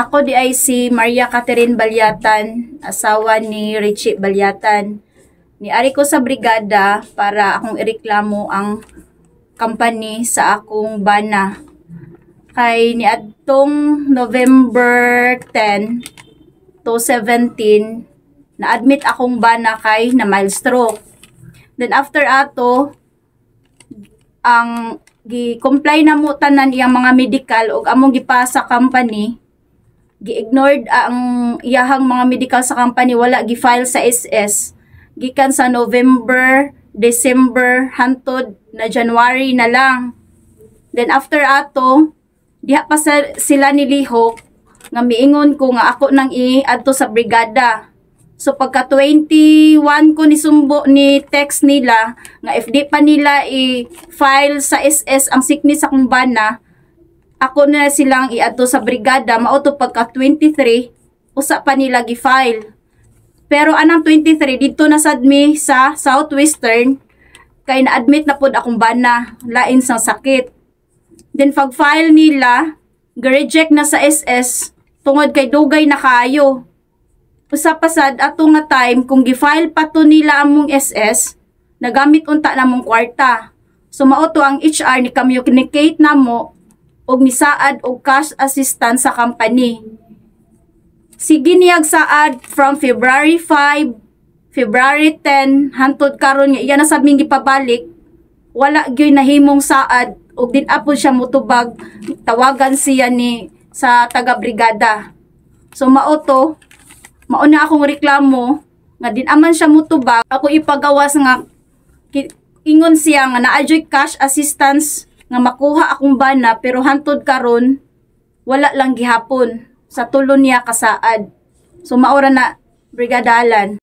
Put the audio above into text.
Ako diay si Maria Catherine Balyatan, asawa ni Richie Balyatan. Niari ko sa brigada para akong ireklamo ang company sa akong bana. Kay niadtong November 10 to 17, na-admit akong bana kay na mild stroke. Then after ato, ang gi-comply na mo tanan iyang mga medical ug among gipasa company, gi-ignored ang iyahang mga medical sa company, wala gi-file sa SS gikan sa November, December hantod na January na lang. Then after ato, diha pa sila nilihok nga miingon ko nga ako nang i-adto sa brigada. So pagka 21 ko ni sumbo ni text nila nga if di pa nila i-file sa SS ang sickness sa akong bana, ako na silang iadto sa brigada. Mao to pagka 23, usa pa nila gi-file. Pero anang 23, didto na sad mi sa Southwestern kay na-admit na pod akong bana, lain sang sakit. Then pag file nila, gi-reject na sa SS tungod kay dugay na kaayo. Usa pa sad ato nga time, kung gi-file pa to nila among SS, nagamit unta namong kwarta. So mao to ang HR ni communicate namo og misaad og cash assistance sa company. Sige niyag saad from February 5, February 10 hantod karon nga iya na sab ming gipabalik, wala gyud nahimong saad ug din apod siya mutubag tawagan siya ni sa taga brigada. So mao to, mao na akong reklamo nga din aman siya mutubag, ako ipagawas nga ingon siya nga naa juy cash assistance nga makuha akong bana, pero hantod karon wala lang gihapon sa tulo niya kasaad. So maora na, Brigada Alan.